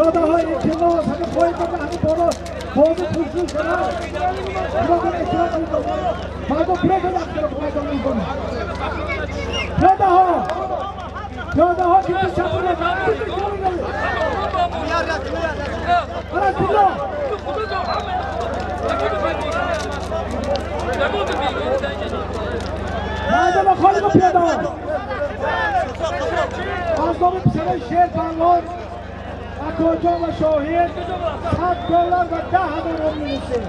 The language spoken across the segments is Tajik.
پیاده های التماس همه پایین برده همه بالا بازو پوشون شده پیاده احترام میکنه مردم پیاده اختلاف پیدا میکنه پیاده ها پیاده ها که تو چپونه مردم خالی پیاده ها از نام پسرای شیر پهلوان اکاجان و شاهین $100 و 10,000 روبل میرسه.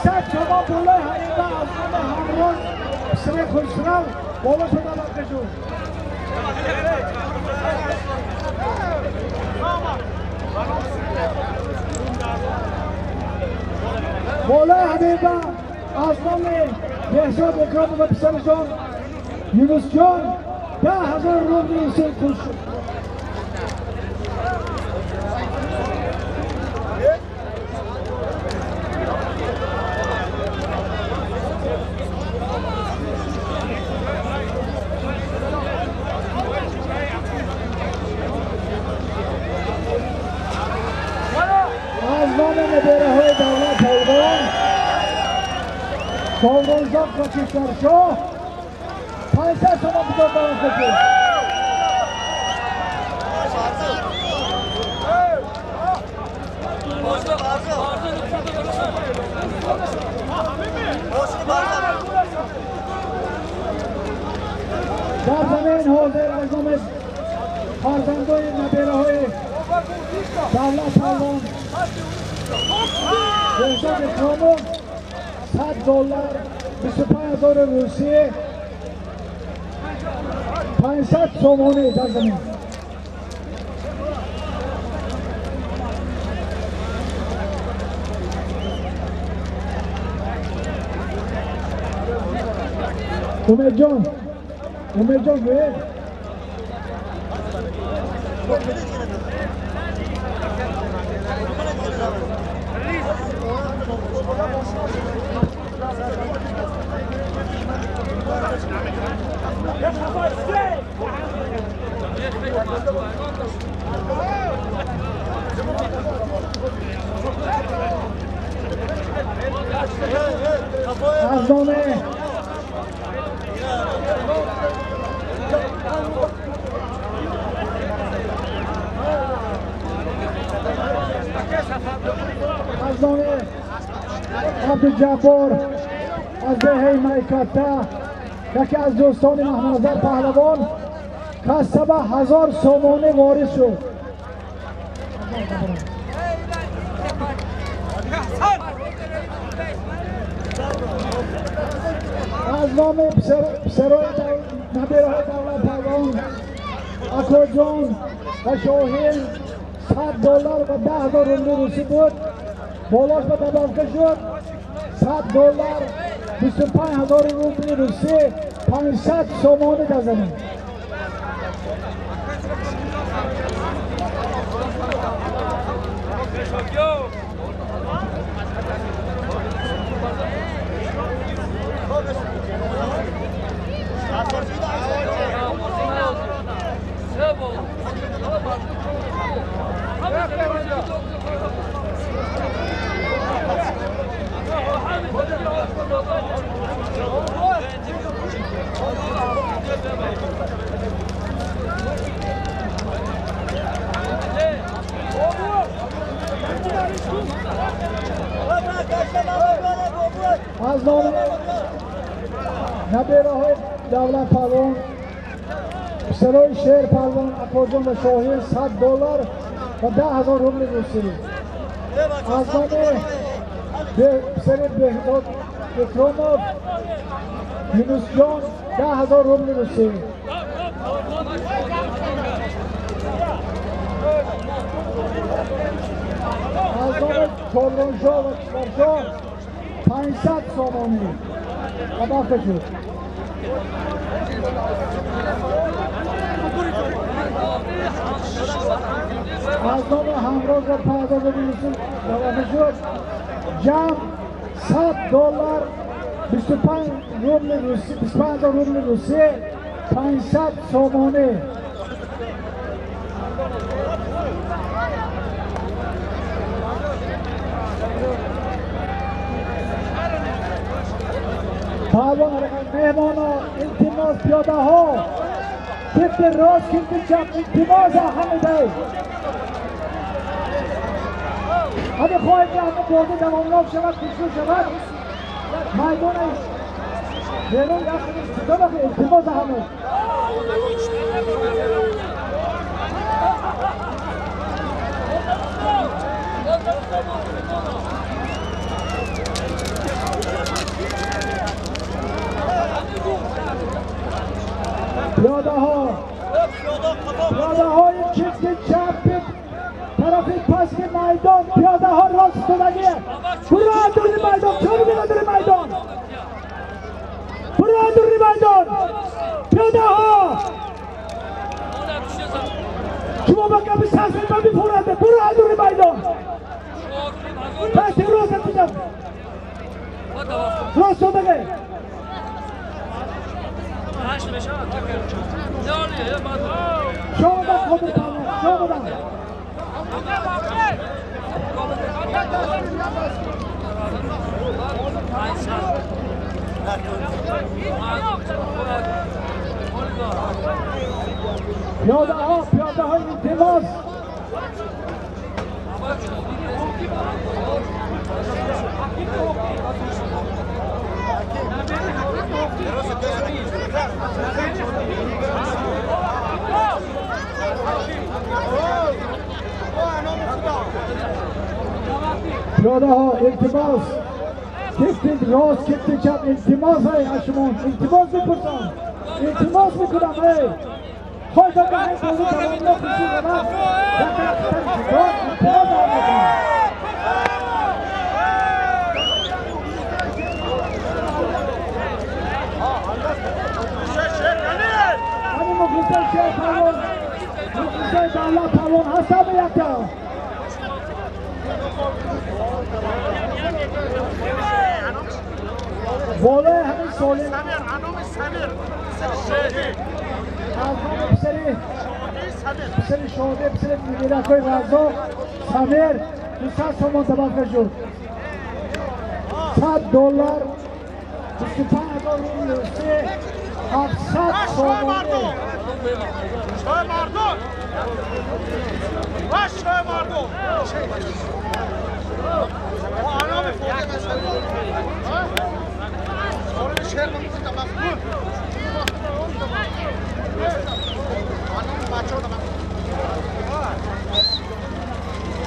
500 شما بالای حقیقه از نام همراه پسرای خوشرو بالا شده علاقه شد. بالای حقیقه از نام بهزاد اکرام و پسرشان یونس جان 10,000 روبل روسی پول شد. از نام نبیره های دولت پهلوان کامرانزاق و کشورشاه 500 تومان بداد برای خود. در زمین حاضر از نام فرزندای نبیره های دولت پهلوان بهزاد اکرامов $100 25,000 روسیه 500 سومونی در زمین. امید جان، امید جان گوید. از نام عبدالجبار از دهه میکاته یکی از دوستان محمدنظر پهلوان کسب 1000 سومانه وارد شد. از نام پسرای نبیرهای دولت پهلوان اکا جان و شاهین $100 و 10,000 روبل روسی بود. بالاش به تبرکه شد. $100 25,000 روبل روسی 500 سومانه در زمین. از نام نبیره های دولت پهلوان پسرای شیر پهلوان اکاجان و شاهین $100 و 10,000 روبل روسی. از نام پسر بهزاد اکرامов یونس جان 10,000 روبل روسی. از نام کامرانشاه و کشورشاه 500 سومانی اضافه شد. از نام همراز و 5000 روسی اضافه شد. جمع $100 25 روبل روسی 25,000 روبل روسی 500 сомонӣ. Паҳлвон меҳмоно, илтимос, пиёдаҳо кифти рост, кифти чап, илтимос ҳамидай. Ҳами хоҳем ки ҳама бозӣ давомнок шавад, хушрӯ шавад. Майдони берун илтимос ҳама. Пиёдаҳо, пиёдаҳои кифти чап тарафи пасти майдон, пиёдаҳо рост истодагӣ. Буро дури майдон, чор бира дури майдон. Буро дури майдон. Пиёдаҳо. Шумо ба гапи сасри ба бифуранда, буро дури майдон. Пасти рост тижам. Рост истодагӣ. Шода қодир паҳлвон, шода. Пиёдаҳо, пиёдаҳо илтимос. Пиёдаҳо илтимос, кифти рост, кифти чап, илтимос аз шумо, илтимос мепурсам, илтимос мекунам. Эй хоҳишам ки ҳамин бозӣ давомнок хушрӯ шавад, илтимос мекунам. Ҳамин мухлисои шер паҳлвон, мухлисои давлат паҳлвон ҳастам якта. Болои ҳамин солим аз номи писари Шоде, писари миракои Раззоқ Самир 200 сомон табақа шуд. 100 доллар, 25 000 рубли русӣ, 700 сомонӣ.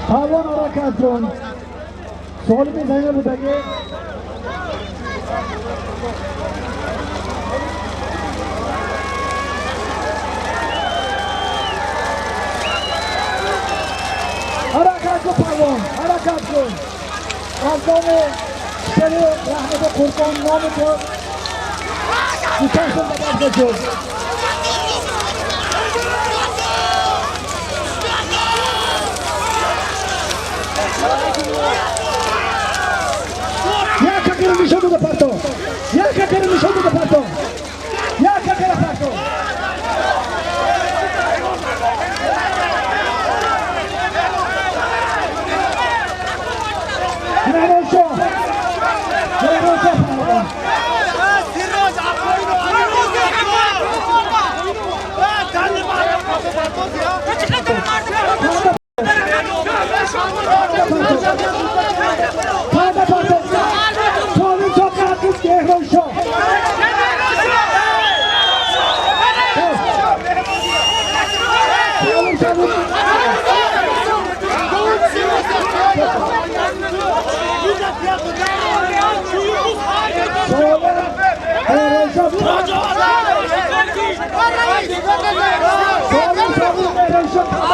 Паҳлвон ҳаракат кун. Солими замина будагӣ. Ҳаракат кун паҳлвон, ҳаракат кун. Аз номи писари Раҳмати Қурбон номи ту 200 сом табақа шуд. Як какаро нишон дода парто. Як какаро нишон дода парто. Як какара парто. Меҳроншоҳ. Меҳроншоҳ паҳлавон. Парда парто. Солим соқи Меҳроншоҳ. Солим солим. Солим Меҳроншоҳ. Солим солим Меҳроншоҳ. Парда парто.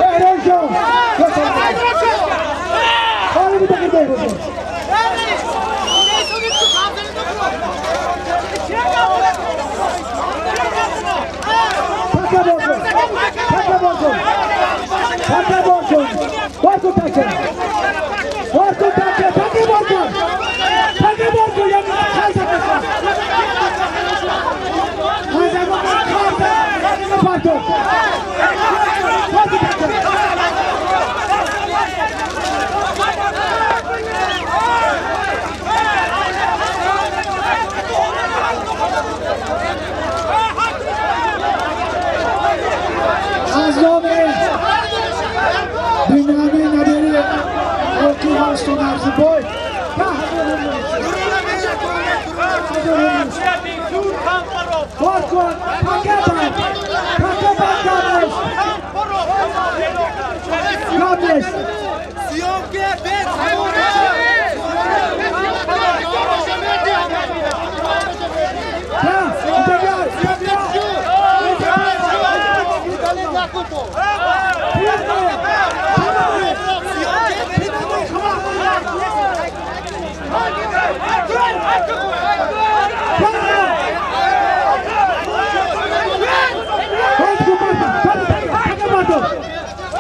Меҳроншоҳ. Холӣ будагӣ Меҳроншоҳ. تکه بار کن تکه بار کن بار کن تکه بار کن تکه تکه بار کن تکه بار کن یا خلص از نام بینامه نبیره حاکم هستون ارزبای بار کن تکه بند تکه بند قبلش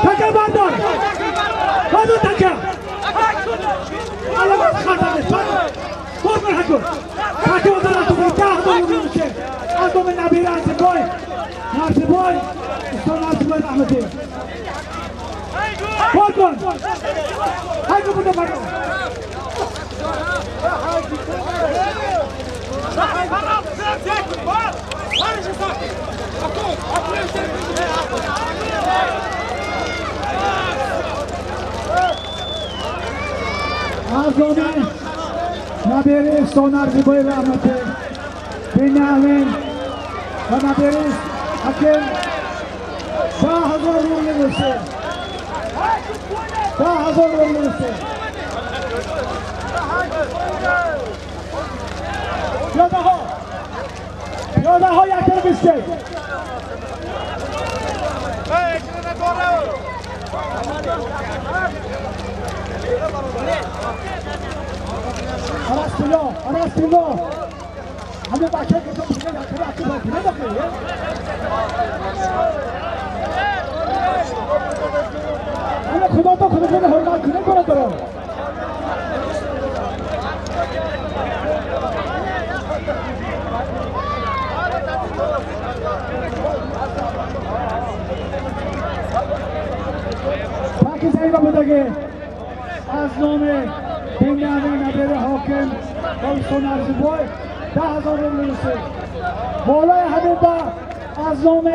تکه بردار بردار تکه علامت خطر باز من حکم تکه بردار تو 10 روبل میشه از دوم نبیره ارزبای ارزبای استان ارزبای رحمتی بار کن حکم بوده بردار از نام نبیره استان ارزبای رحمتی بنیامین و نبیره حکیم 10,000 روبل میشه 10,000 روبل میشه پیاده ها پیاده ها یک طرف بیسته ارسطولا همه بچه که تو بگه نکنه همه خدا تو خدا خدا حرمت کنه کنه دارم پاکی زیبا بودگه از نام بنیامین نبیره حاکم و ارزبای 10,000 روبل میشه بالای حبیبه از نام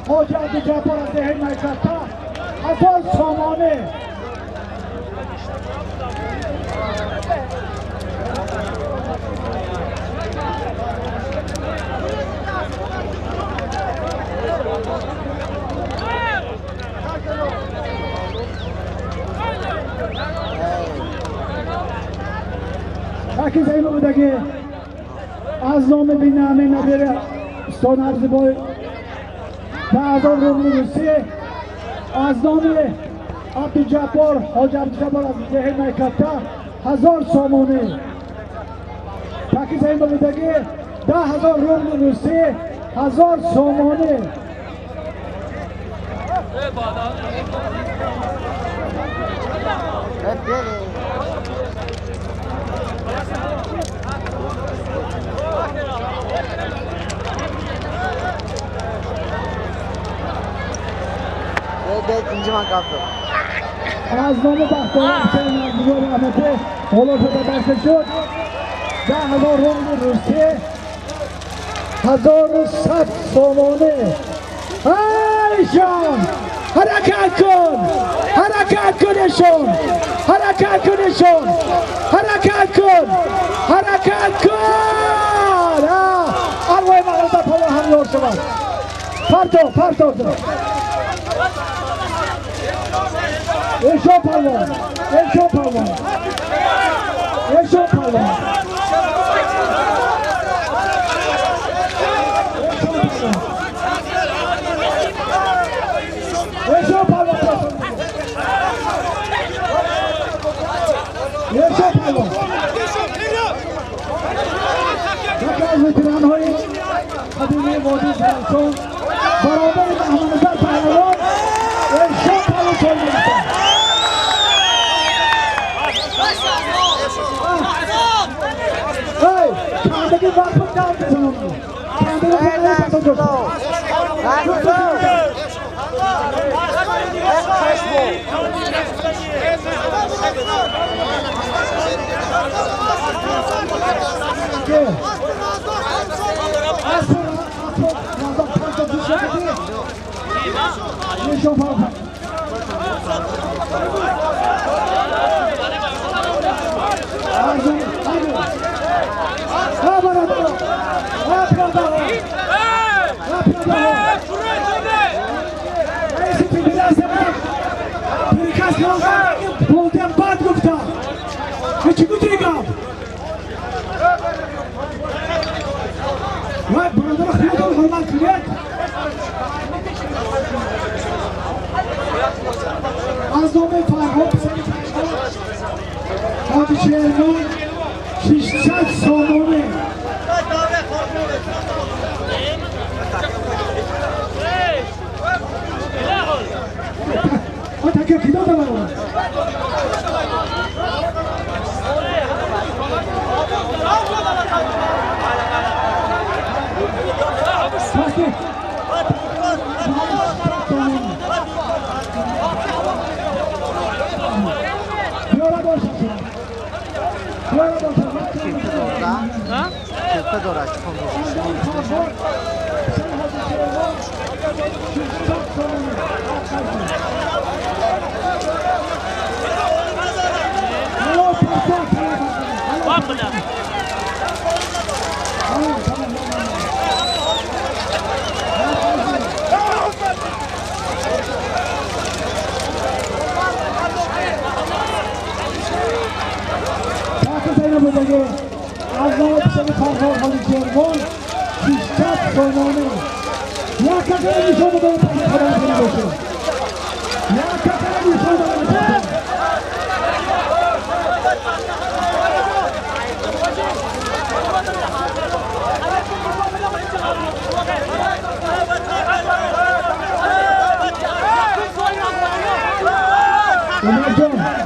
حاجی عبدالجبار از دهه میکرده 1000 سامانه یکی زمین بودگی از نام بینامه نبیره استان ارزبای 10,000 روبل روسیه از نام عبدالجبار حاج عبدالجبار از دهه میکرده 1000 سامانه یکی زمین بودگی 10,000 روبل روسیه 1000 سامانه از نام بختیار حسین ارزبای رحمتی حالا شده بسته شد 10,000 روبل روسیه 1100 سامانه. ایشان حرکت کن حرکت کن ایشان حرکت کن ایشان حرکت کن حرکت کن ارواح مغرب در پایان هم یار شود. پرتو پرتو ایشان پهلوان ایشان پهلوان ایشان پهلوان ایشان پهلوان ایشان پهلوان قدیمی وادی زرافشان برابر بهمنظر پهلوان ارشاد پهلوان چای می‌رسد. کندگی وقت بود دم بزنم. کندگی وقت بود دم از نام فرهاد حاجی شهرمان 600 سامانه تکیه کدام دارم از نام پسر فرهاد حاجی شهرمان 600 سامانه یک کسی نشون بده خبر کنه باشه یک کسی نشون بده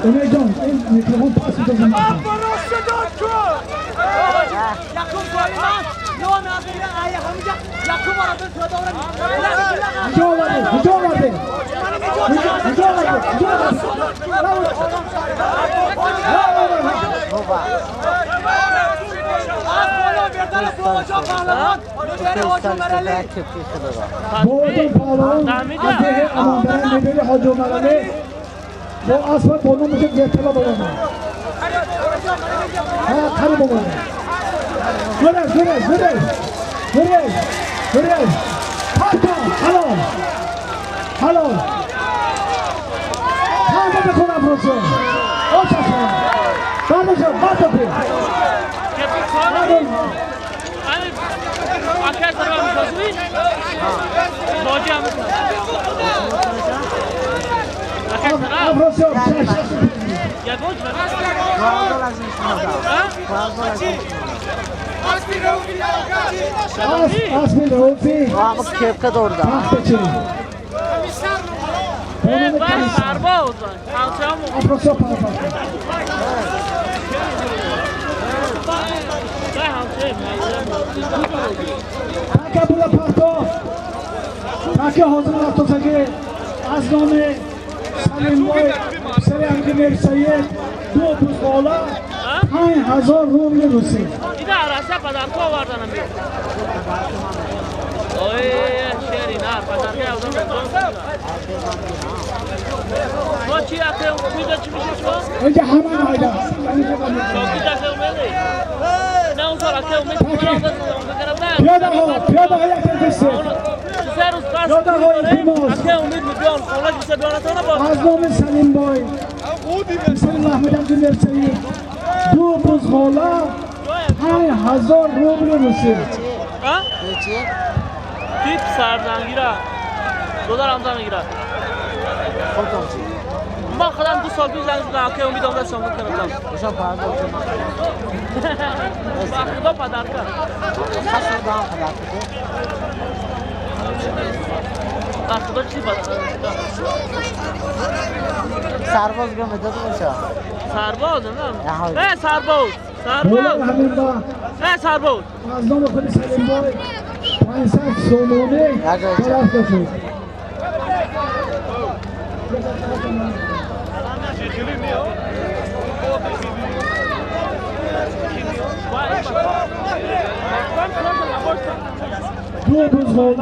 امیر جان این میکروفون پاس بده. از نام سلیم بای سر امیر سید دو بزغاله 5000 روبل روسی. ایده عرصه پدرکو آوردن امیر. اوه شیری نه پدرکه آوردن. ما چی اکه امیده چی میشه شما؟ اینجا همه نایده. شاکی دکه امیده. نه اون سال اکه امید پیاده ها پیاده ها یک طرف. از نام سلیم بای پسر محمد عبدالله سید دو بزغاله 5000 روبل روسی. تیپ سردنگیره دو دارم میگیره. من خودم 2 سال پیش زنگ زدم که امید آمده شما کردم. خوشا پرده با خدا پدر کرد. خسر دام خدا با خدا چی پدر؟ سرباز گم داد باشه. سرباز نه. ای سرباز. سرباز. ای سرباز. از نام خود سلیم بای 500 سومونه طرف شد. دو بزغاله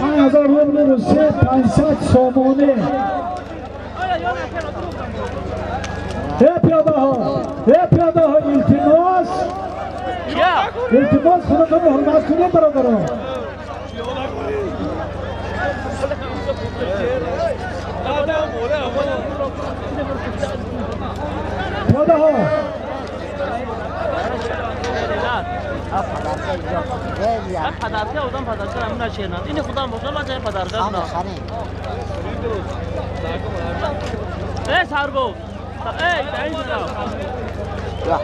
5000 روبل روسیه 500 سومونه. ای پیاده ها، ای پیاده ها، التماس التماس خودتون رو حرمت کنید برادران. پیاده ها من پدرکه آدم پدرکه همون نشینم این خودم باشم من جای پدرکه نه. ای سرباز ای این جا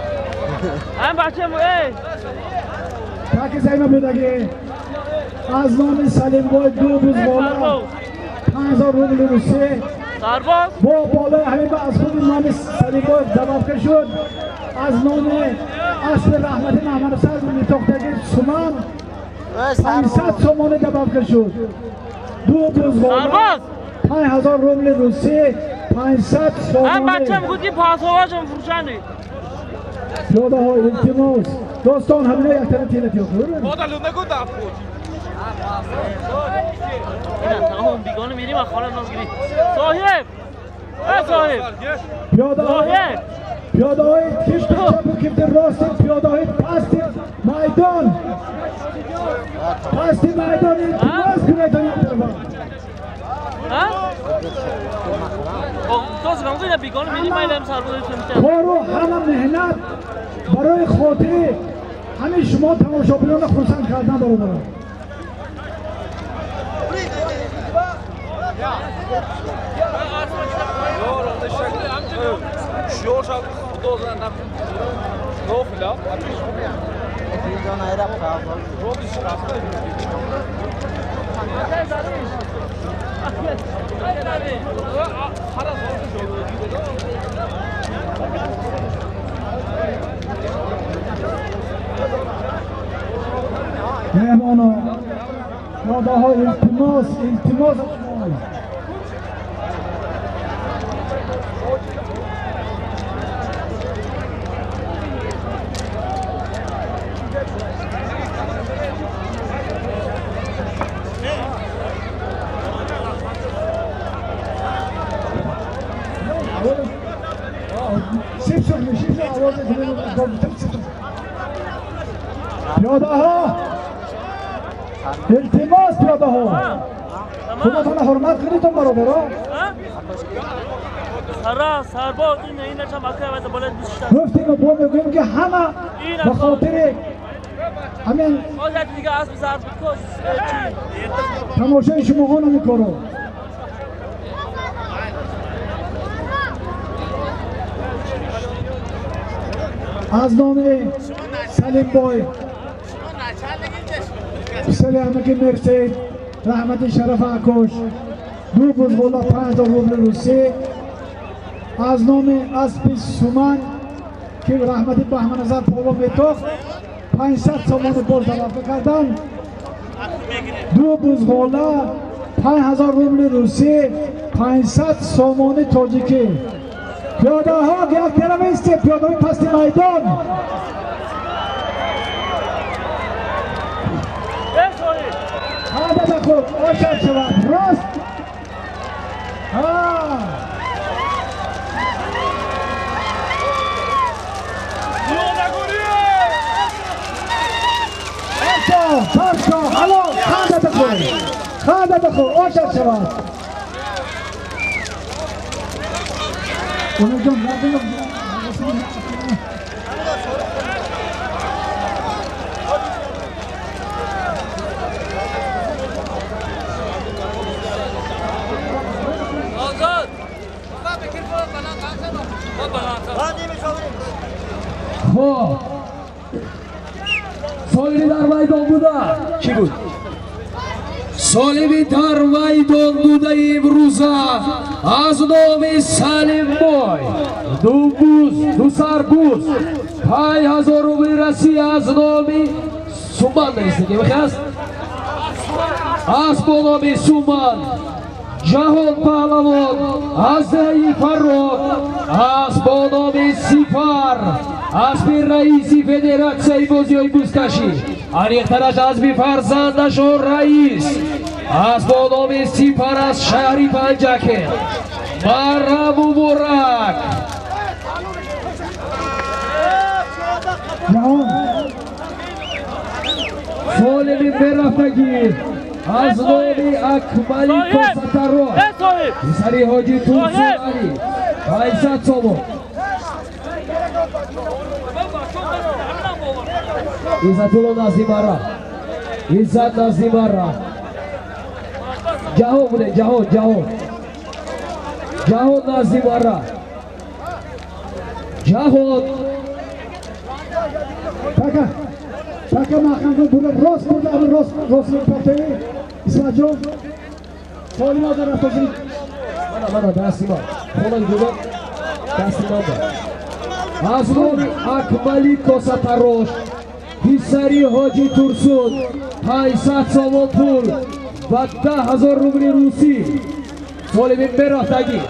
هم بچه مو ای تاکه زایمه بدگی از نام سلیم بای دو بزغاله 5000 روبل روسیه سرباز با بالای همین از خود نام سلیم بای دبابکه شد. از نام اصل رحمت محمد سر میتاختگی سومن 500 سومانه دبابکه شد. دو بزغاله 5000 روبل روسیه 500 سومانه. هم بچه میگود که پاسواجم فروشنده. پیاده ها التماس دوستان همینه یک طرف تیله تیله اینم تمام بیگانه میریم از خانه ناز گیری. صاحب ای صاحب پیاده های پیاده های کشت چپ و کشت راست پیاده های پست میدان پست میدان التماس کنید تا یک طرف. کارو همه مهنت برای خاطر همه شما تماشابینان خرسند کردن برادران. مهمانا پیاده ها التماس التماس شما. پیاده ها التماس پیاده ها خودتان حرمت کنید برادران. گفتیم و با میگوییم که همه به خاطر همین تماشای شما ها نمیکارو. از نام سلیم بای پسر عمک مرسید رحمت شرف عکاش دو بزغاله 5000 روبل روسیه. از نام اسب سومن که رحمت بهمن نظر پاوا میتاخت 500 سامان باز دبابکه کردن. دو بزغاله 5000 روبل روسیه 500 سامان تاجیکی. پیاده ها یک طرف ایستید، پیاده های پست میدان. هذا بخور آشد شود راست. ها آشا پرشا حالا خنده بخور خنده بخور آشد شود. Хоб, солими дар майдон буда чӣ буд? Солими дар майдон буда имрӯза аз номи Салимбой ду буз, ду сарбуз, 5000 рубли Россия аз номи Суман нависдагӣ аст, аз бо номи Суман Ҷаҳон Паҳлавон аз деҳаи Фаррок, аз бо номи Сифар, аспи раиси федератсияи бозиҳои бузкашӣ, аниқтараш азби фарзандашон раис, аз бо номи Сипар аз шаҳри Панҷакент. Мара муборак! Ҷаҳон. Солими мерафтагӣ аз номи Акмали Косатарош, писари ҳоҷи Турсунали, 500 сомон. Иззатулло назди мара, Иззат назди мара. Ҷаҳон буде, Ҷаҳон, Ҷаҳон, Ҷаҳон назди мара, Ҷаҳон. Така, така маҳкам кун, бурда рост, бурда ами рост, рост партои Исматҷон. Солим озар рафтозӣ. Мана, мана дасти ман, хона гузор, дасти ман ба. Аз номи Акмали Косатарош, писари ҳоҷи Турсун, 500 сомон пул ва 10 000 рубли русӣ. Солими мерафтагӣ.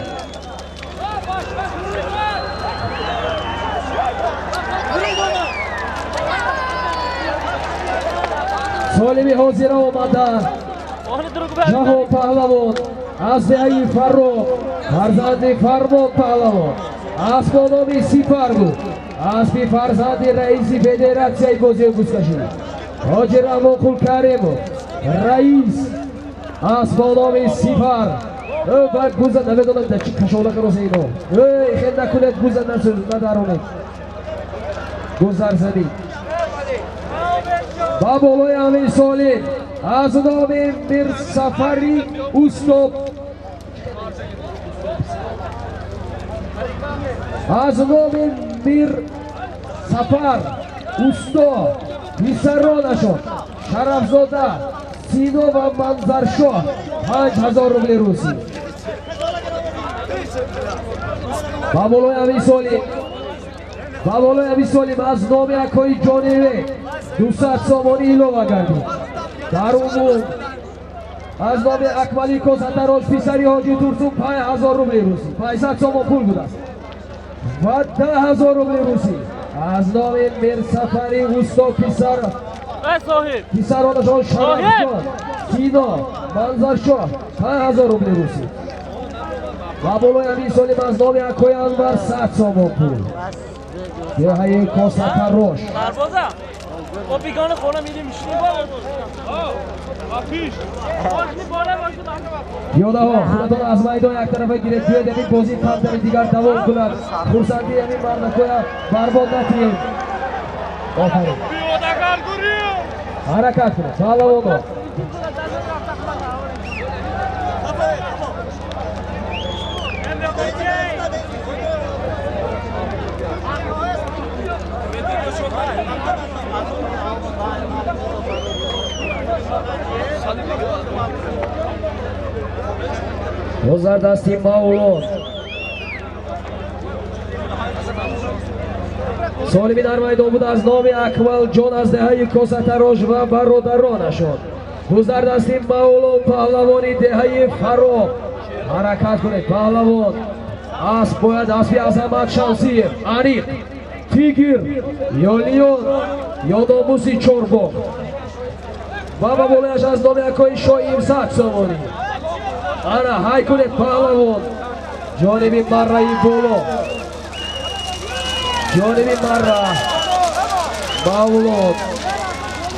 Солими ҳозира омада Ҷаҳон Паҳлавон аз деҳаи Фарроқ, фарзанди Фармон Паҳлавон, аз бо номи Сипар буд, аспи фарзанди раиси федератсияи бозиҳои бузкашӣ ҳоҷи Раҳмонқул Каримов раис, аз бо номи Сипар. Ва гуза намедонам дар чӣ кашола кароса ино. Эй, хел накунед, гуза надаронед, гузарзанӣ. Ба болои ҳамин солим аз номи Мирсафари устод, аз номи Мирсафар усто, писаронашон Шарафзода Сино ва Манзаршоҳ, 5000 рубли русӣ. Ба болои ҳамин солим, ба болои ҳамин солим аз номи акои Ҷонибек 200 сомонӣ илова гардид. Дар умум аз номи Акмали Косатарош, писари ҳоҷи Турсун, 5000 рубли русӣ, 500 сомон пул будааст ва 10 000 рубли русӣ аз номи Мирсафари усто, писар писаронашон Шарафҷон, Сино, Манзаршоҳ, 5000 рубли русӣ. Ва болои ҳамин солим аз номи акои Анвар 100 сомон пул, деҳаи Косатарош. با بیگان خونه میریم میشینیم. Ёдаҳо, худатон аз майдон яктарафа гиред, биёед, ҳамин бозӣ камтари дигар давом кунад. Хурсандии ҳамин мардакоя барбод натиҳем. Офарин, ҳаракат кунед, паҳлавоно. Гузар дасти Мавлон. Солими дар майдон буд аз номи Акмалҷон аз деҳаи Косатарош ва бародаронашон. Гузар дасти Мавлон паҳлавони деҳаи Фароб. Ҳаракат кунед, паҳлавон. Асп бояд аспи Азамат Шамсиев, аниқ тигр ё лион ё номуси чорбоғ. Ва ба болояш аз номи акои Шоим 100 сомонӣ. Ана ҳай кунед, паҳлавон, ҷониби марраи боло, ҷониби марра. Мавлон,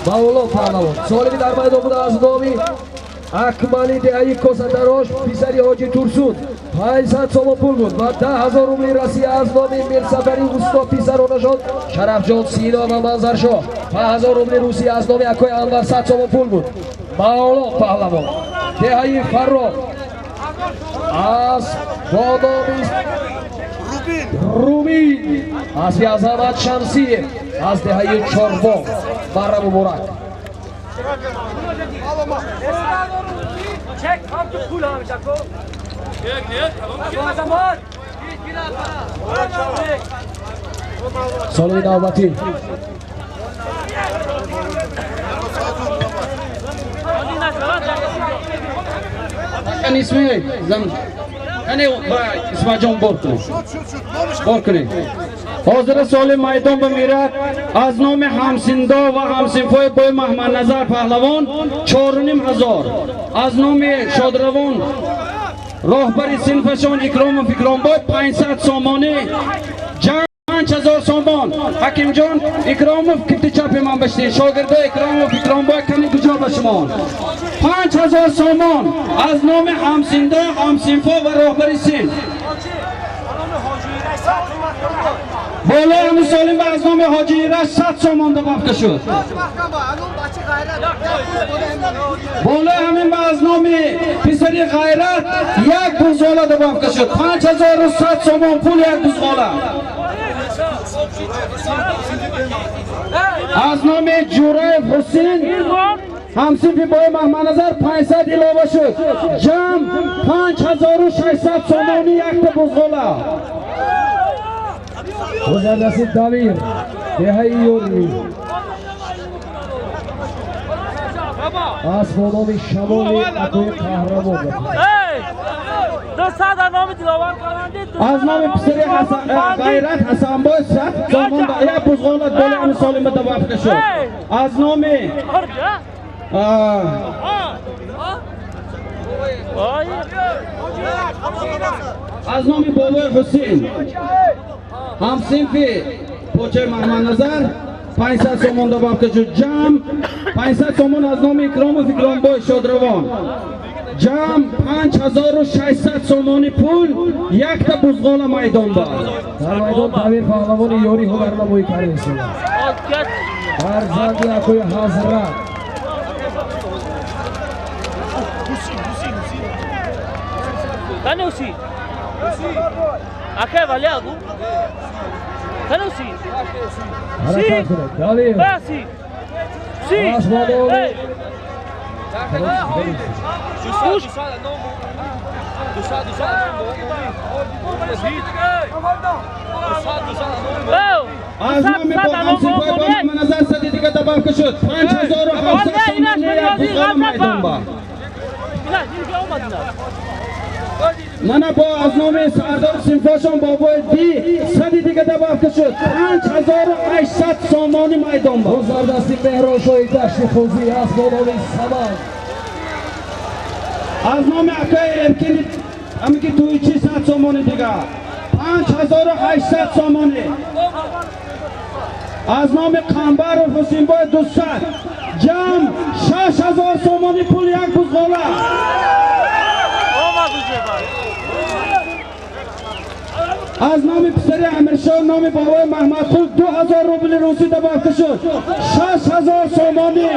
Мавлон паҳлавон. Солими дар майдон буда аз номи Акмали деҳаи Косатарош, писари ҳоҷи Турсун, 500 сомон пул буд ва 10 000 рубли Россия аз номи Мирсафари усто, писаронашон Шарафҷон, Сино ва Манзаршоҳ, 5000 рубли Русия. Аз номи акои Анвар 100 сомон пул буд. Мавлон паҳлавон, деҳаи Фаррох, аз бо номи Румин аспи Азамат Шамсиев аз деҳаи Чорбоғ. Барра муборак. Солими навбатӣ. Исми зам кане Исмаҷон бор кунед. Бор кунед. Ҳозир соли майдон ба мирад аз номи ҳамсиндо ва ҳамсинфои бой Маҳмадназар Паҳлавон 4500, аз номи шодравон роҳбари синфашон Икромов Икромбой 500 сомонӣ, ҷамъ 5000 сомон. Ҳакимҷон Икромов кифти чапи ман баштед, шогирдо Икромов Икромбой кани куҷо ба шумо? 5000 сомон аз номи ҳамсиндо, ҳамсинфо ва роҳбари синф. Болои ҳамин солим аз номи Ҳоҷи Ираш 100 сомон добавка шуд. Болои ҳамин аз номи писари Ғайрат як бузғола добавка шуд. 5100 сомон пул як бузғола. Аз номи Ҷураев Ҳусин ҳамсинфи бои Маҳмадназар 500 илова шуд. Ҷамъ 5600 сомони якта бузғола. Гузардаси Давир деҳаи Ёрӣ аз бо номи Шамоли акои қаҳрамон. Аз номи писари Ғайрат Ҳасанбой 100 сомон як бузғола болои ҳамин солима добавка шуд. Аз номи бобои Ҳусин ҳамсинфи почаи Маҳмадназар 500 сомон добавка шуд. Ҷамъ 500 сомон аз номи Икромов Икромбой шодравон. Ҷамъ 5600 сомони пул якта бузғола майдон ба. Дар майдон Давир паҳлавони Ёрӣ ҳунарнамоӣ карда. Фарзанди акои Ҳазрат. Кане уси? Акай вали агу? Кане уси? Ҳаракат кунед. Давир. Си. Си. Аз номи ҳамсинфои бо Маҳмадназар сади дига добавка шуд. 5700 сомони як бузғола майдон ба. Мана бо аз номи сардори синфошон бобои Ди сади дига добавка шуд. 5800 сомони майдон ба. Гузардасти Меҳроншоҳи Дашти Хузӣ аз бо номи Самад. Аз номи акаи Эркини ҳамин ки туйчи 100 сомони дига. 5800 сомонӣ. Аз номи Қамбаров Ҳусинбой 200. Ҷамъ 6000 сомонӣ пул як бузғола. Аз номи писари Амиршоҳ номи бобои Маҳмадқул 2000 рубли русӣ добавка шуд. 6000 сомонӣ,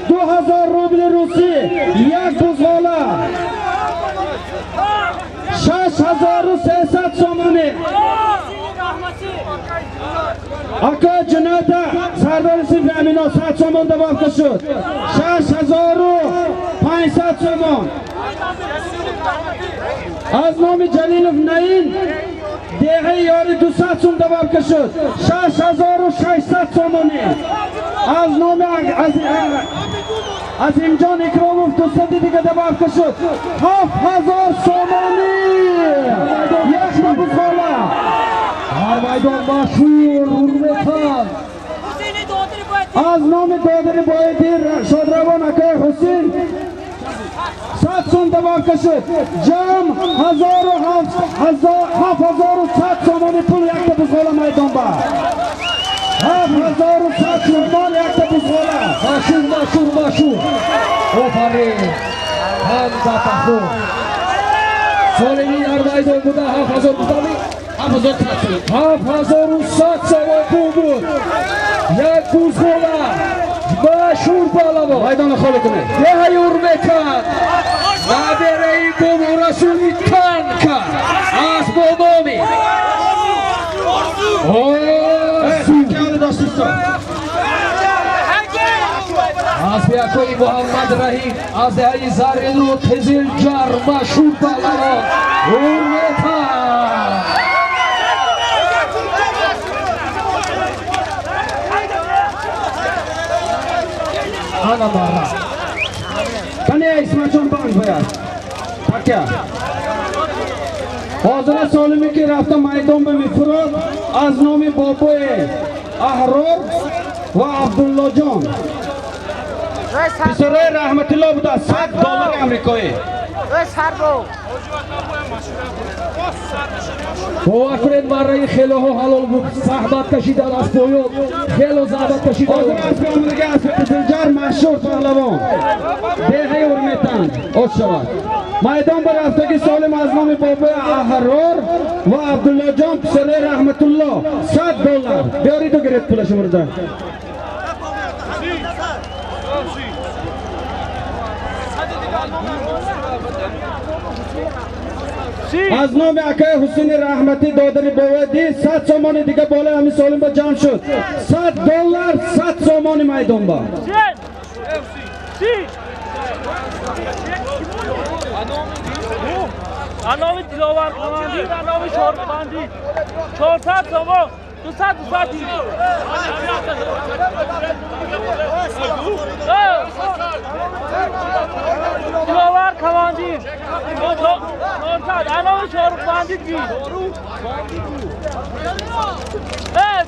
2000 рубли русӣ, як бузғола. 6300 сомонӣ. Ака Ҷуната сардори синфи Амино 100 сомон добавка шуд. 6500 сомон. Аз номи Ҷалилов Наин деҳаи Ёри 200 сум добавка шуд. 6600 сомонӣ. Аз номи Азимҷон Икромов 200 дига добавка шуд. 7000 сомонӣ. Якта бузғола. Дар майдон машҳур Урметхан. Аз номи додари боиди шодравон акаи Ҳусин 100 сум добавка шуд. Ҷамъ 7100 сомони пул якта бузғола майдон ба. 7100 сомон якта бузғола. Машҳур, машҳур, машҳур. Офарин. Ҳамза Пахлун. Солими дар майдон буда 7000 будами? 7100 сомон пул буд. Як бузғола. Машҳур паҳлавон. Майдонро холӣ кунед. Деҳаи Урмекан. Набераи Бобурасули Танка. Аз бо номи Аспи акои Муҳаммад Раҳим аз деҳаи Заррину Қизилҷар машҳур паҳлавон Урмета. Ана мара. Кане Исматҷон банд бояд. Такя. Ҳозира солиме ки рафта майдон ба мефурод аз номи бобои Аҳрор ва Абдуллоҷон. Писарои Раҳматулло буда 100 доллари амрикоӣ. Бовар кунед, марраи хелоҳо ҳалол буд. Заҳмат кашидан аз поён, хело заҳмат кашидан. Ҳозир аспи омадагӣ аспи Қизилҷар машҳур паҳлавон. Деҳаи Урметан оз шавад. Майдон ба рафтагӣ солим аз номи бобои Аҳрор ва Абдуллоҷон писарои Раҳматулло 100 доллар. Биёриду гиред пулашо мурда. Аз номи акаи Ҳусейни Раҳматӣ додари бовади 100 сомони дига болои ҳамин солим ба ҷамъ шуд. 100 доллар 100 сомони майдон ба. Anomi Dilovar командир, anomi Шорбанди. 400 сомон, 200 200. Диловар командир. 400 anomi Шорбанди би.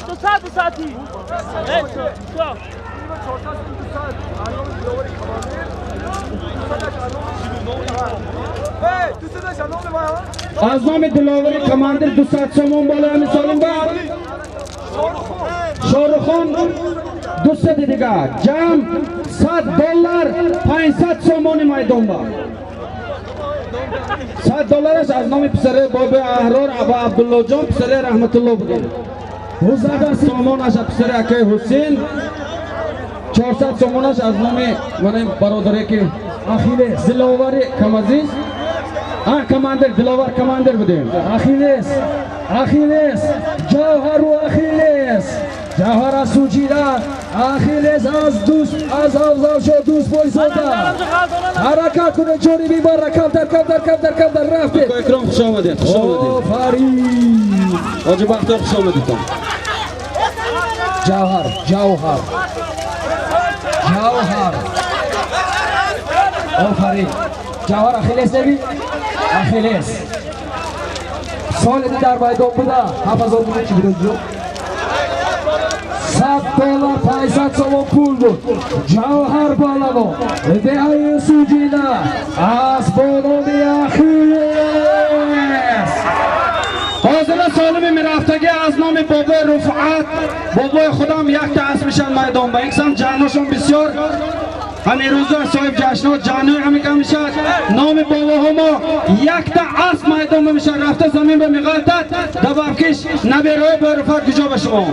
200 200. Аз номи Диловари командир 200 сомон болои ҳамин солим ба. Шорухон 200 дига. Ҷамъ 100 доллар 500 сомони майдон ба. 100 доллараш аз номи писари бобои Аҳрор ва Абдуллоҷон писари Раҳматулло будем. 100 сомонаш аз писари акаи Ҳусейн, 400 сомонаш аз номи мана бародаре ки Ахиллес Диловари Камазиз. Командир, Диловар командир будем. Ахиллес, Ахиллес, Ҷавҳару Ахиллес. Ҷавҳар аз Суҷида, Ахиллес аз дӯст, аз Афзалшо дӯст бойзода. Ҳаракат кунед ҷониби барра, камтар, камтар, камтар, камтар рафтед. Акои Икром хуш омадед, хуш омадед. Офарин. Ҳоҷи Бахтиёр хуш омадедтон. Ҷавҳар, Ҷавҳар. Ҷавҳар. Офарин. Ҷавҳар Ахиллес неби? Ахиллес. Соли дар майдон буда 7000 буда чӣ буд ҷо? 100 доллар 500 сомон пул буд. Ҷавҳар паҳлавон деҳаи Суҷина аз бо номи Ахиллес. Ҳозира солими мерафтагӣ аз номи бобои Руфъат, бобои худам якта асп мешавад майдон ба. Инкисам ҷанношон бисёр ҳамин рӯза соҳиб ҷашнҳо ҷаннои ҳамин мешавад. Номи бобоҳо мо якта асп майдон ба мешавад. Рафта замин ба меғалтад. Дабабкиш набераҳои бобои Руфъат куҷо ба шумо?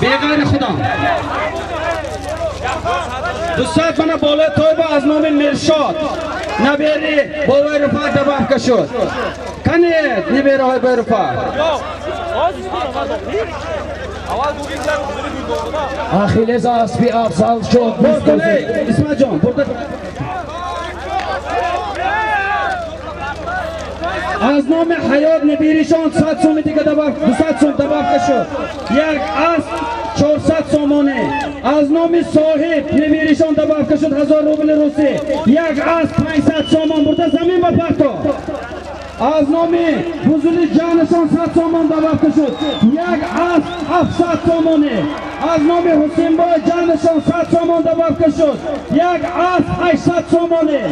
Беғайри худам. 200 мана болои тойба аз номи Миршод набери бобои Руфъат дабабка шуд. Кане набераҳои бобои Руфъат? Ахиллес аспи Афзал шод. Исматҷон, бурда аз номи Ҳаёт набиришон 100 соми дига дабаб, 200 сом дабабка шуд. Як асп 400 сомоне. Аз номи соҳиб набиришон дабабка шуд 1000 рубли русӣ. Як асп 500 сомон бурда замин ба парто. Аз номи Бузули ҷанашон 100 сомон дабабка шуд. Як асп 700 сомоне. Аз номи Ҳусейнбой ҷанашон 100 сомон дабабка шуд. Як асп 800 сомоне.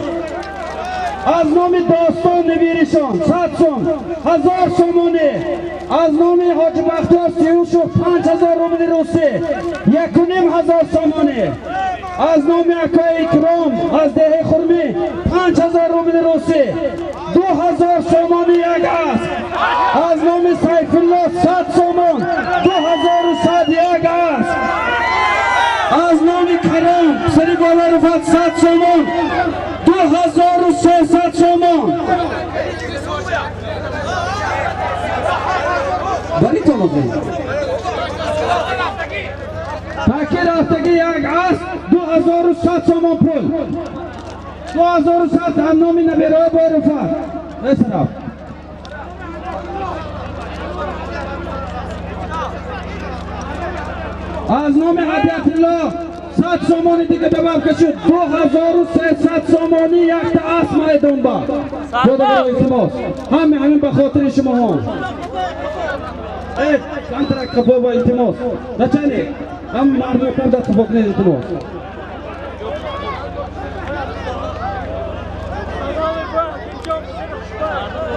Аз номи Достон набиришон 100 сом, 1000 сомоне. Аз номи Ҳоҷи Бахтиёр Сиюшов 5000 рубли русӣ, 1500 сомоне. Аз номи акаи Икром аз деҳаи Хурмӣ 5000 рубли русӣ, 2000 сомони як асп. Аз номи Сайфулло 100 сомон, 2100 як асп. Аз номи Каром писари бобои Руфъат 100 сомон, 2300 сомон. Баритон охе. Таки рафтаги як асп 2100 сомон пул. 2100 аз номи набераҳои бой Руфат. Бесараф. Аз номи Ҳадиятулло 100 сомони дига добавка шуд. 2300 сомонӣ якта асп майдон ба. Додаро илтимос. Ҳама ҳамин ба хотири шумоҳо. Камтарак қафо ба илтимос. Начальник, ҳам мардум камтар қафо кунед илтимос.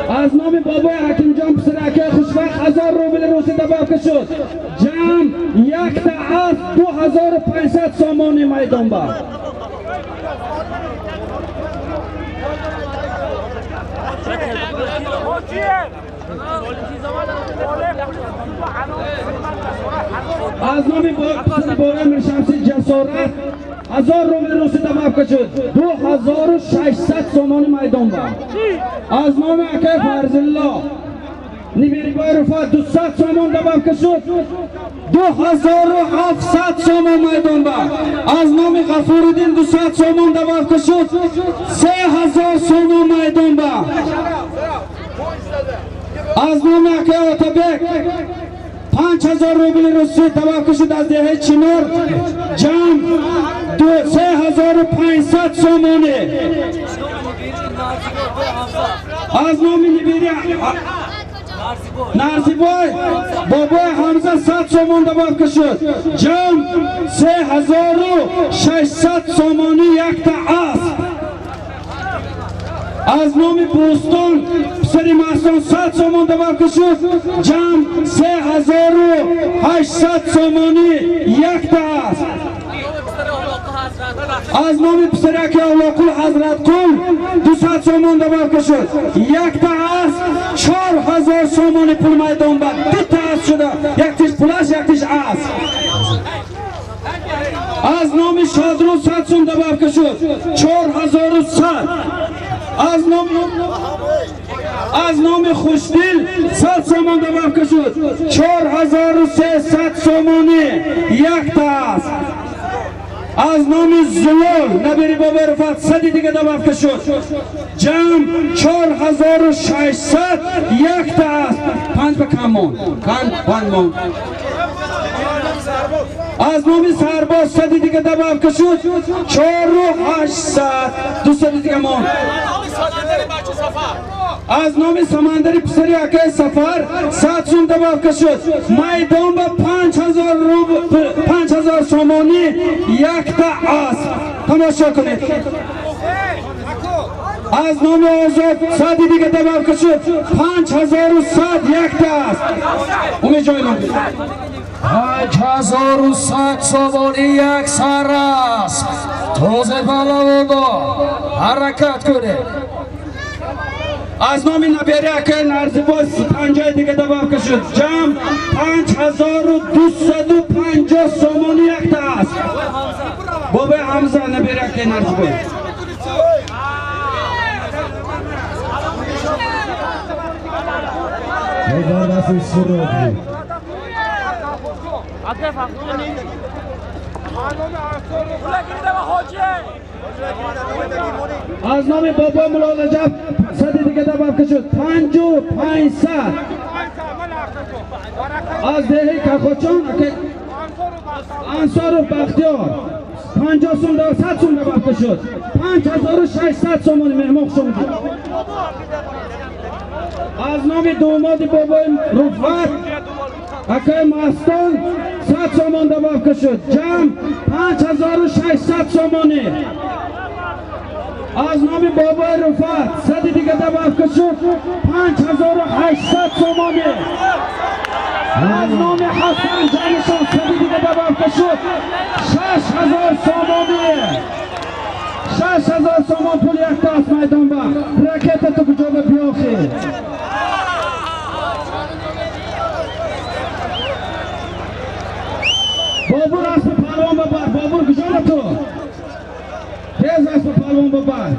Аз номи бобои Ҳакимҷон писари акаи Хушбахт 1000 рубли русӣ добавка шуд. Ҷамъ якта асп 2500 сомонӣ майдон ба. Аз номи писари бобои Миршамси Ҷасорат 1000 рубли русӣ добавка шуд. 2600 сомонӣ майдон ба. Аз номи акаи Фарзилло ниберибои Руфат 200 сомон добавка шуд. 2700 сомон майдон ба. Аз номи Ғафуриддин 200 сомон добавка шуд. 3000 сомон майдон ба. Аз номи акаи Отабек 5000 рубли русӣ добавка шуд аз деҳаи Чинор. Ҷамъ 3500 сомонӣ. Аз номи нибери Нарзибой бобои Ҳамза 100 сомон добавка шуд. Ҷамъ 3600 сомонӣ якта асп. Аз номи Бӯстон писари Маҳсон 100 сомон добавка шуд. Ҷамъ 3800 сомонӣ якта асп. Аз номи писари акаи Аллоқул Ҳазратқул 200 сомон добавка шуд. Якта асп 4000 сомонӣ пул майдон ба. Дута асп шуда. Яктиш пулаш, яктиш асп. Аз номи Шодрӯ 100 сом добавка шуд. 4100. Аз номи Хушдил 100 сомон добавка шуд. 4300 сомонӣ якта асп. Аз номи Зулол набери бобои Руфат 100 дига добавка шуд. Ҷамъ 4600 якта асп. 5 ба кам монд. Панҷ монд. Аз номи Сарбоз 100 дига добавка шуд. 4800. 200 дига монд. Аз номи Самандари писари акаи Сафар 100 сум добавка шуд. Майдон ба 5000 рубл 5000 сомонӣ якта асп. Тамошо кунед. Аз номи Озод 100 дига добавка шуд. 5100 якта асп. Умед ҷой ном. 5100 сомонӣ як сар асп. Тоза паҳлавоно ҳаракат кунед. Аз номи набери акаи Нарзибой 50 дига добавка шуд. Ҷамъ 5250 сомонӣ якта асп. Бобои Ҳамза набери акаи Нарзибой. Аз номи бобои Мулло Раҷаб 100 дига добавка шуд. 5500. Аз деҳаи Кахочон Ансоров Бахтиёр 50 сум 100 сум добавка шуд. 5600 сомонӣ меҳмон хуш омадед. Аз номи домоди бобои Руфат акаи Мастон 100 сомон добавка шуд. Ҷамъ 5600 сомонӣ. Аз номи бобои Руфат 100 дига добавка шуд. 5800 сомонӣ. Аз номи Ҳасан ҷанишон 100 дига добавка шуд. 6000 сомонӣ. 6000 сомон пул якта аст майдон ба. Ракета ту куҷо ба биёхӣ? Бобур аспи паҳлавон бабар. Бобур куҷо ту? Тез аспи паҳлавон бабар.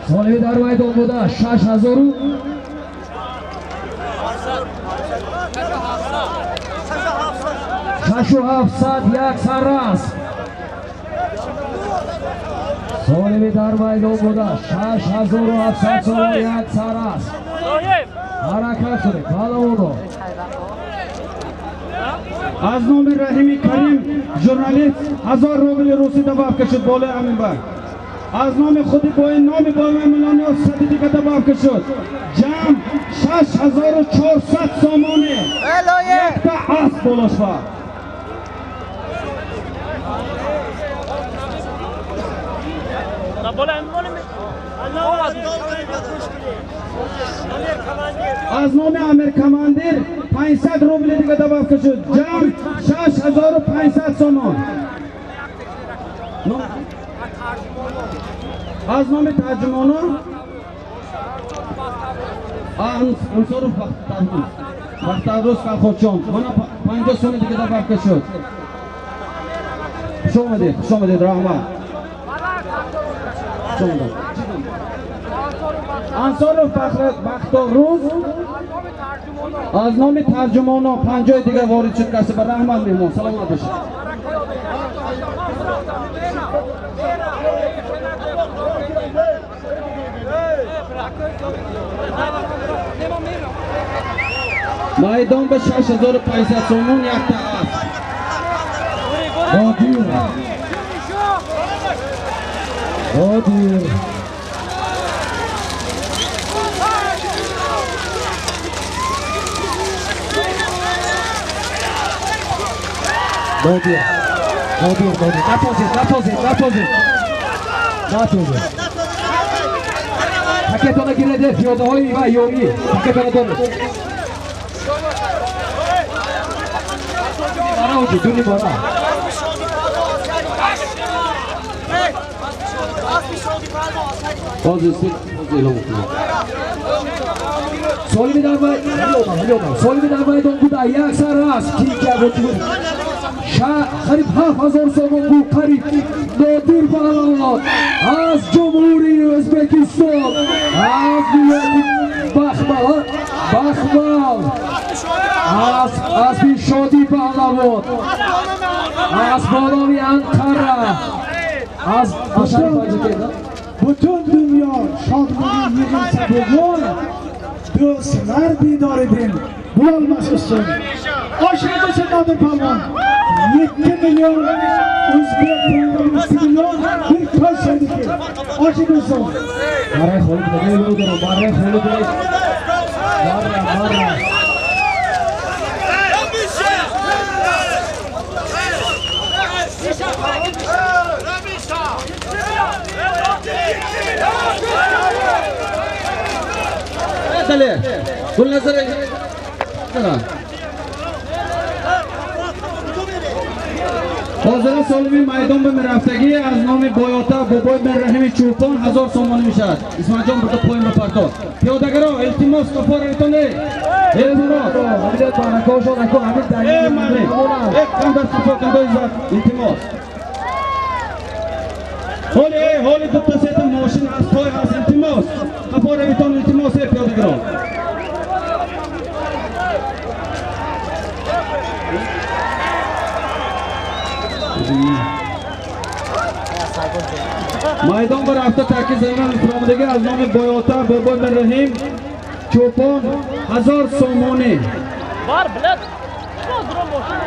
Солиҳ дар майдон буда 6000 6700 як саррас. Солими дар майдон буда 6700 сомон як саррас. Ҳаракат кунед паҳлавоно. Аз номи Раҳими Карим журналист 1000 рубли русӣ добавка шуд болои Аминбак. Аз номи худи бои номи бои Милониё 100 дига добавка шуд. Ҷамъ 6400 сомонӣ. Якта асп боло шуд. Аз номи Амир Командир 500 рубли дига добавка шуд. Ҷамъ 6500 сомон. Аз номи тарҷумонон Ансоров Бахтаррӯз Фарходҷон мана 50 сомон дига добавка шуд. Хуш омадед, хуш омадед, раҳмат. Хуш омадед. Ансоров Бахторрӯз аз номи тарҷумонон 50 дига ворид шуд. Каси ба раҳмат меҳмон, саломат бошед. Майдон ба 6500 сомон якта асп. Нодир. Нодир. Нодир. Нодир, Нодир. Натозед, натозед, натозед. Натозед. Пакетона гиред, пиёдаҳои ва ёрӣ. Пакетона доред. Бара оҷи, дуни бара. Ҳозир эълон кунед. Солими дар майдон, солими дар майдон буда як сар аст. Ки ки буд? Қариб 7000 сомон буд, қариб. Нодир паҳлавон аз Ҷумҳурии Ӯзбекистон, аз вилояти Бахмал, Бахмал, аз аспи Шодӣ паҳлавон, аз болои Анқара, аз шаҳри Панҷакент. Butun dunyo shodligi yig'ilsa bugun, do'stlar diydoridan bo'lolmas ustun. Oshirdi Nodir polvon. 7 million o'zbek 2 million bir to'y seniki. Oshirsin. Барои Холид буда, барои Холид буда. Бара, бара. Дале. Гулназар. Ҳозира солими майдон ба мерафтагӣ аз номи Боёта бобои Мирраҳими Чӯпон 1000 сомонӣ мешавад. Исмаилҷон бурда поин ба партов. Пиёдагаро илтимос қафо равитон. Илтимос. Ҳамин баракошон ако ҳамин Э мани. Э камдар қафо кандо иззат. Илтимос. Ҳоли ҳоли ду та сета мошин ҳаст, той ҳаст, илтимос. Қафо равитон илтимос э пиёдагаро. Майдон ба рафта таки замин фуромадагӣ аз номи Боёта бобои Мирраҳим Чӯпон 1000 сомонӣ. Бар билет. Мошин.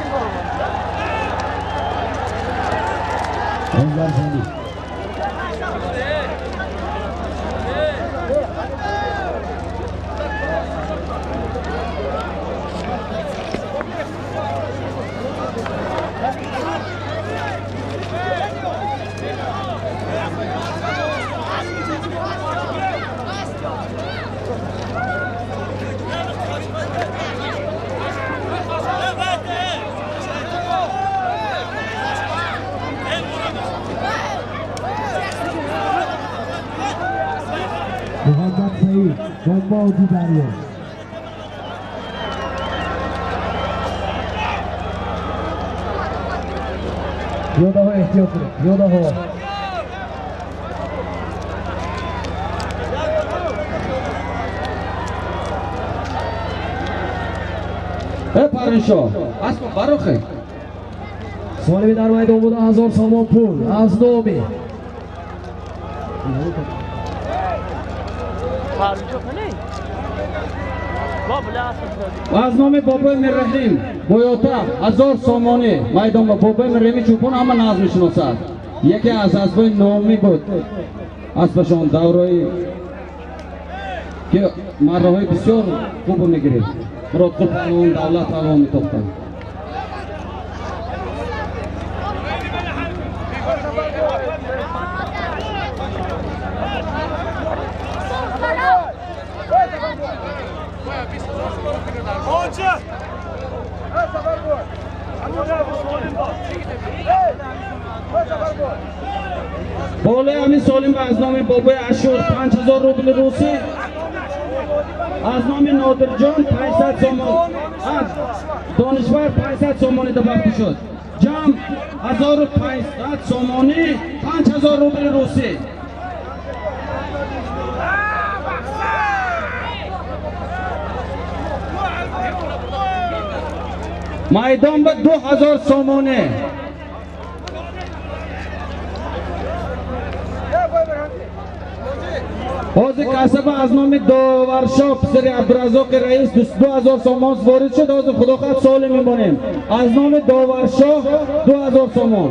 محمد سعید دنبال دریا. Пиёдаҳо эҳтиёт кунед, пиёдаҳо. Э Парвиншо, асп барохе. Солими дар майдон буда 1000 сомон пул аз номи аз номи бобои Мирраҳим Боёта 1000 сомонӣ майдон ба бобои Мирраҳими чӯпон ҳама назм мешиносад. Яке аз асбои номӣ буд. Аспашон даврои ки марраҳои бисёр хуб мегирифт. Муродқул паҳлавон, Давлат паҳлавон метохтанд. Болои ҳамин солим аз номи бобои Ашур 5000 рубли русӣ, аз номи Нодирҷон 500 сомон, аз Донишвар 500 сомонӣ добавка шуд. Ҷамъ 1500 сомонӣ, 5000 рубли русӣ. Майдон ба 2000 сомонӣ. Ҳозир касаба аз номи Доваршоҳ писари Абдураззоқи раис 2000 сомон ворид шуд. Ҳозир худо хоҳад солим мемонем. Аз номи Доваршоҳ 2000 сомон.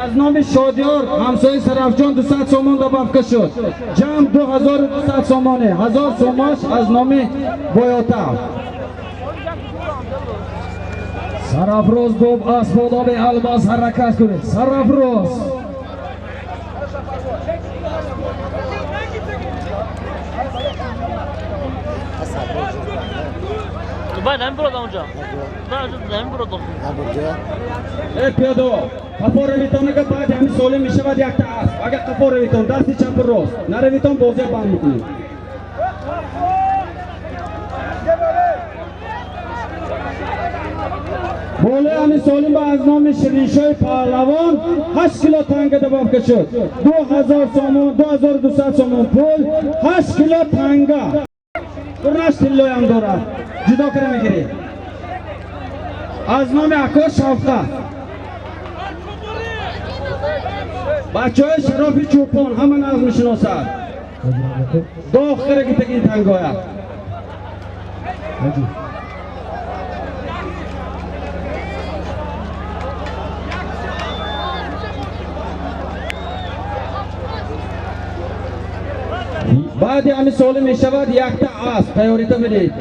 Аз номи Шодиёр ҳамсояи Сарафҷон 200 сомон добавка шуд. Ҷамъ 2200 сомонӣ. 1000 сомонаш аз номи Боёта. Сарафроз боб аз бо номи Алмаз ҳаракат кунед. Сарафроз Э пиёдо, қафо равитонага баъди ҳамин солим мешавад якта асп. Агар қафо равитон дасти чапу рост, наравитон бозия банд мекунем. Болои ҳамин солим ба аз номи Шириншоҳи паҳлавон 8 кило танга добавка шуд. 2000 сомон, 2200 сомон пул, 8 кило танга. Дурнаш тиллоям дорад. Ҷудо кара мегиред. Аз номи Ако Шавқат. Бачаҳои Шарофи Чӯпон ҳама назм мешиносад. Доғ кара гитагин тангоя. Баъди ҳамин солим мешавад якта асп. Тайёрита бидед.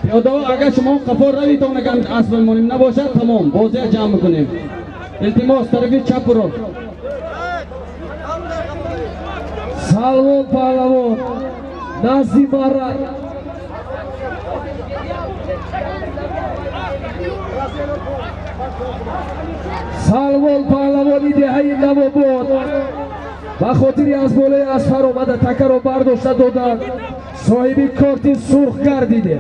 Пиёдаҳо агар шумо қафо равитон агар асп мемонем набошад тамом бозия ҷамъ мекунем. Илтимос тарафи чапу рост. Салмон паҳлавон назди мара Салмон паҳлавони деҳаи Навобод ба хотири аз болои асфар омада такаро бардошта доданд, соҳиби корти сурх гардиде.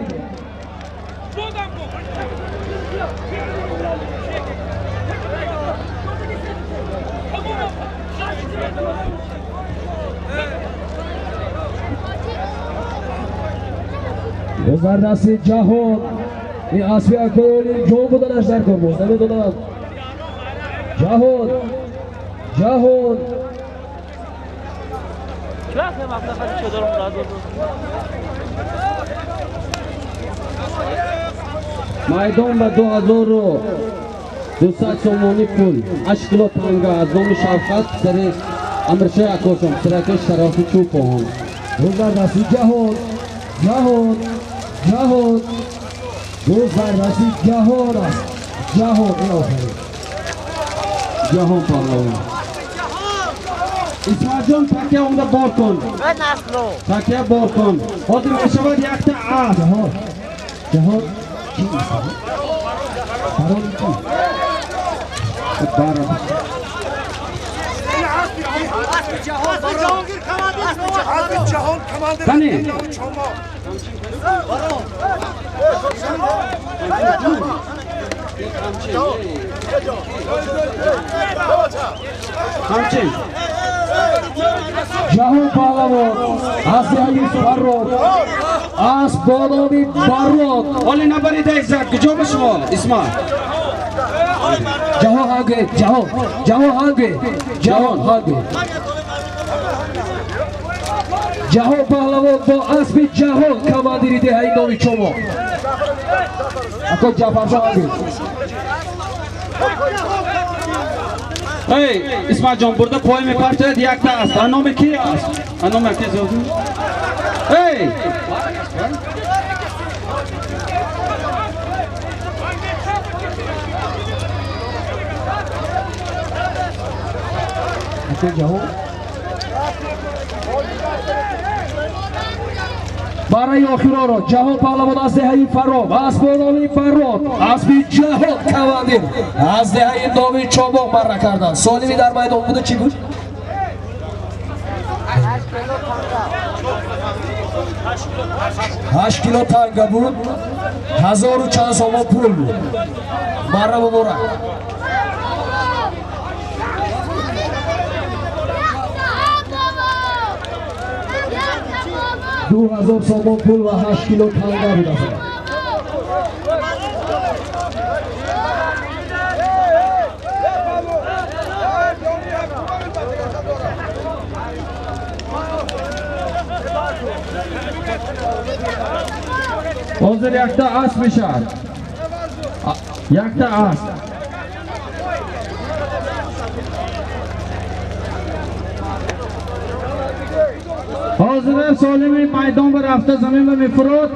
Боз дар дасти ҷаҳон ин аспи акои ҷон буданаш дар кор боз намедонам. Ҷаҳон, ҷаҳон Майдон ба 2200 сомонӣ пул, 8 кило танга аз номи Шавқат писари Амиршоҳи Акошон, писараки Шарофи Чӯпон. Боз дар дасти ҷаҳон, ҷаҳон, ҷаҳон, боз дар дасти ҷаҳон аст. Ҷаҳон, ин офарин. Ҷаҳон паҳлавон. Исматҷон такя омда бор кун. Такя бор кун. Ҳозир мешавад якта асп. Ҷаҳон, ҷаҳон ки барои ки? Бара. Кани? Ҳамчин. Ҷаҳон паҳлавон аз деҳаи Фаррод, асп бо номи Баррод. Ҳоле набарида иззат, куҷо ба шумо Исмат? Ҷаҳон ҳанге, ҷаҳон, ҷаҳон ҳанге, ҷаҳон ҳанге. Ҷаҳон паҳлавон бо аспи Ҷаҳон, командири деҳаи номи Чомоқ. Ако Ҷафаршоҳ ҳанге. Эй, Исматҷон, бурда пой мепартояд, якта аст. А номи ки аст? А номи ки зиёд? Эй! Ако Ҷаҳон. Барои охироро Ҷаҳон паҳлавон аз деҳаи Фаррод, асп бо номи Баррод, аспи Ҷаҳон командир аз деҳаи номи Чомоқ барра карданд. Солими дар майдон буда чӣ буд? 8 кило танга буд, ҳазору чанд сомон пул буд. Барра муборак. 2000 сомон пул ва 8 кило танга буд. Ҳозир якта асп мешавад. Якта асп. Ҳозир солими майдон ба рафта замин ба мефурод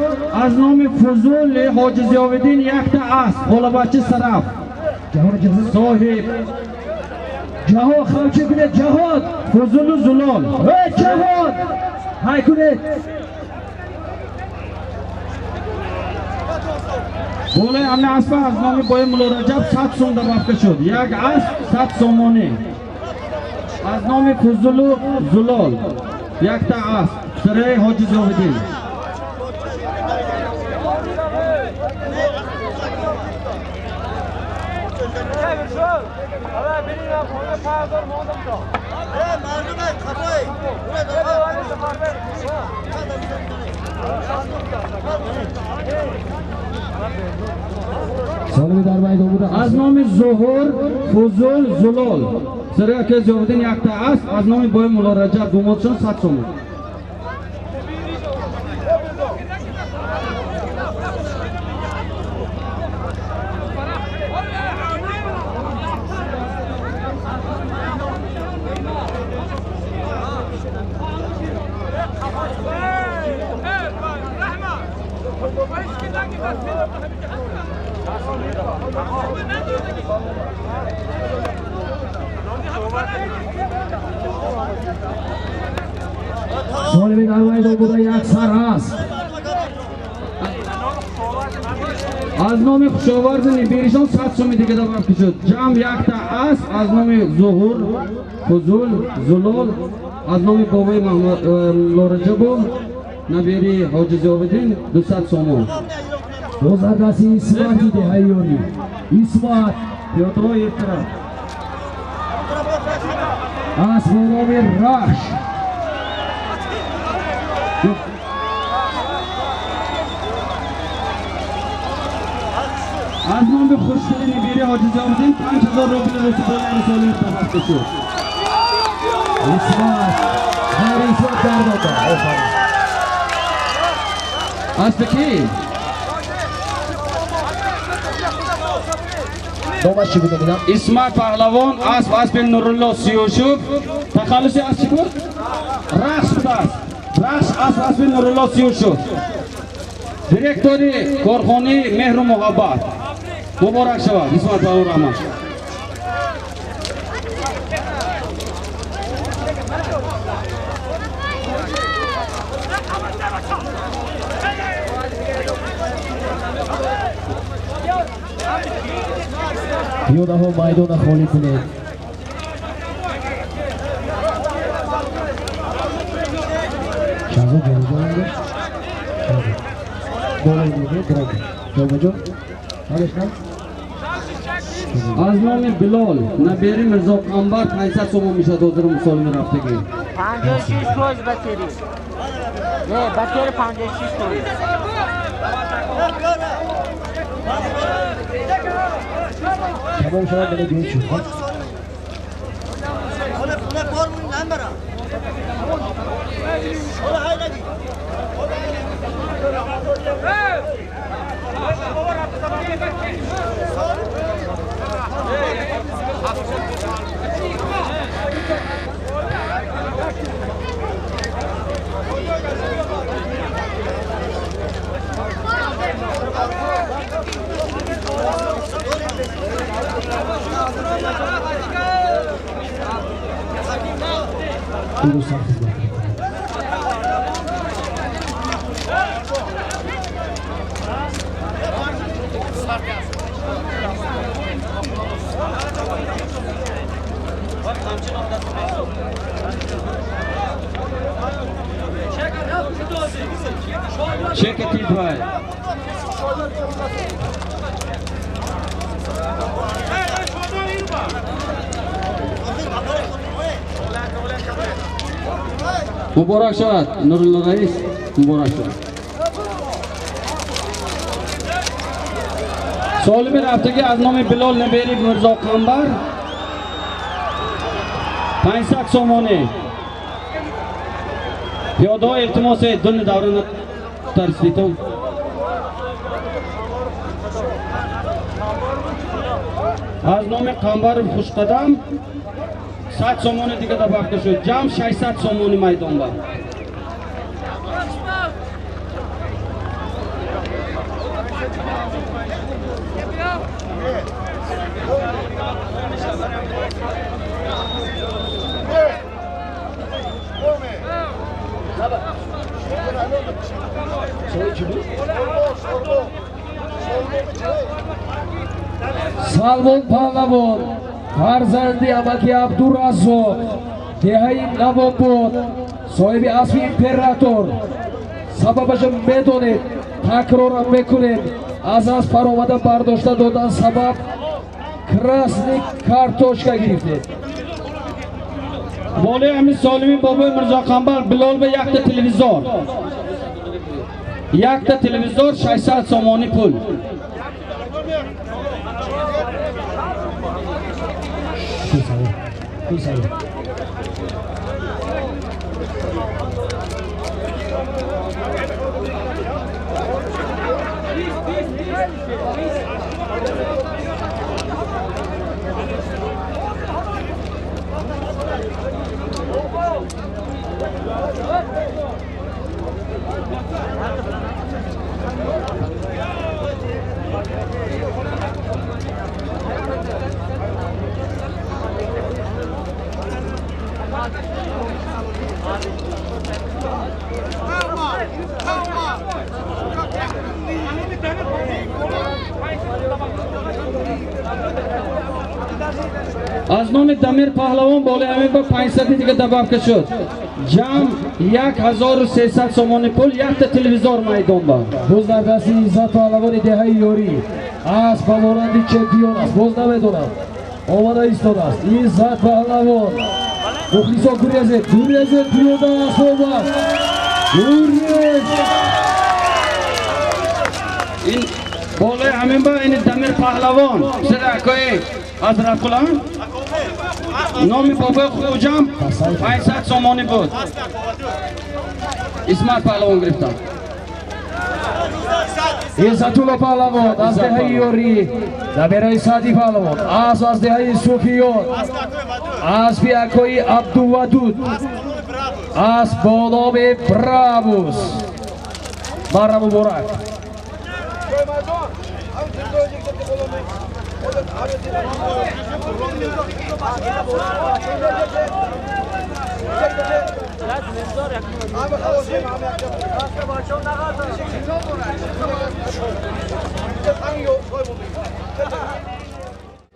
аз номи Фузули Ҳоҷи Зиёвиддин якта асп, ғолабачи Сараф. Соҳиб Ҷаҳон хамчи кунед, Ҷаҳон! Фузулу Зулол. Эй Ҷаҳон! Ҳай кунед! Болои ҳамин аспа аз номи бои Мулло Раҷаб 100 сом добавка шуд. Як асп 100 сомонӣ. Аз номи Фузулу Зулол. Якта асп. Сараи Ҳоҷи Зиёвиддин. Солими дар майдон буда аз номи Зуҳур Фузул Зулол. Сараи Ҳоҷи Зиёвиддин якта асп аз номи бои Мулло Раҷаб думодшон 100 сомон. Солими дар майдон буда як сар аст. Аз номи Хушоварзи Нибиришон 100 суми дига добавка шуд. Ҷамъ якта асп аз номи Зуҳур Фузул Зулол, аз номи бобои Мулло Раҷабов набири Ҳоҷи Зиёвиддин 200 сомон. Боз адаси Исмати деҳаи Ёрӣ. Исмат Пётро Ертара. Асп бо номи Рахш. Аз номи Хуршиди Нибири Ҳоҷи Зиёвиддин 5000 рубли русӣ болои солими добавка шуд. Исмат, ғайри Исмат гардонда. Офарин. Аспи ки? Номаш чӣ буд бинам? Исмат паҳлавон, асп аспи Нурулло Сиёшув. Тахаллуси асп чӣ буд? Рахш будааст. Рахш асп аспи Нурулло Сиёшув. Директори корхонаи Меҳру Муҳаббат. Муборак шавад, Исмат паҳлавон раҳмат. Пиёдаҳо майдона холӣ кунед. Шаҳзод ҷонҷон болои мега дурага. Ҷонбаҷон, ҳамеш на? Аз номи Билол набери Мирзо Қамбар 500 сомон мешавад ҳозир мусолими рафтагӣ. 56 фоиз батарея. Не, батарея 56 фоиз. Тамом шавад мана дуюм шуд. Дуруст хизмат. Чекати бай. Муборак шавад, Нурулло раис, муборак шавад. Солими рафтагӣ аз номи Билол набери Мирзо Қамбар 500 сомонӣ. Пиёдаҳо илтимосе дуни даврана тарсидитон. Аз номи Қамбаров Хушқадам 100 сомонӣ дига добавка шуд. Ҷамъ 600 сомонӣ майдон ба. Салмон Паҳлавон фарзанди амаки Абдураззоқ деҳаи Навобод соҳиби асби император. Сабабашо медонед, такрорам мекунем. Аз асб паромада бардошта додан сабаб красный картошка гирифтед. Болои ҳамин солими бобои Мирзо Қамбар Билол ба якта телевизор. Якта телевизор 600 сомонӣ пул. Аз номи Дамир Паҳлавон болои ҳамин ба 500 дига добавка шуд. Ҷамъ 1300 сомонӣ пул, якта телевизор майдон ба. Боз дар дасти Иззат Паҳлавони деҳаи Ёрӣ асб ба монанди чемпион аст. Боз намедонам омада истодааст Иззат Паҳлавон. Мухлисо гурезед, гурезед, пиёда асб омад. Гурез! Ин болои ҳамин ба ин Дамир Паҳлавон сиракои Ҳазратқулам номи бобои Хуҷам 500 сомонӣ буд. Исмат Паҳлавон гирифтанд. Иззатулло Паҳлавон аз деҳаи Ёрӣ, набераи Саъди Паҳлавон, асб аз деҳаи Суфиён, асби акои Абдувадуд, асб бо номи Брабус. Марра муборак.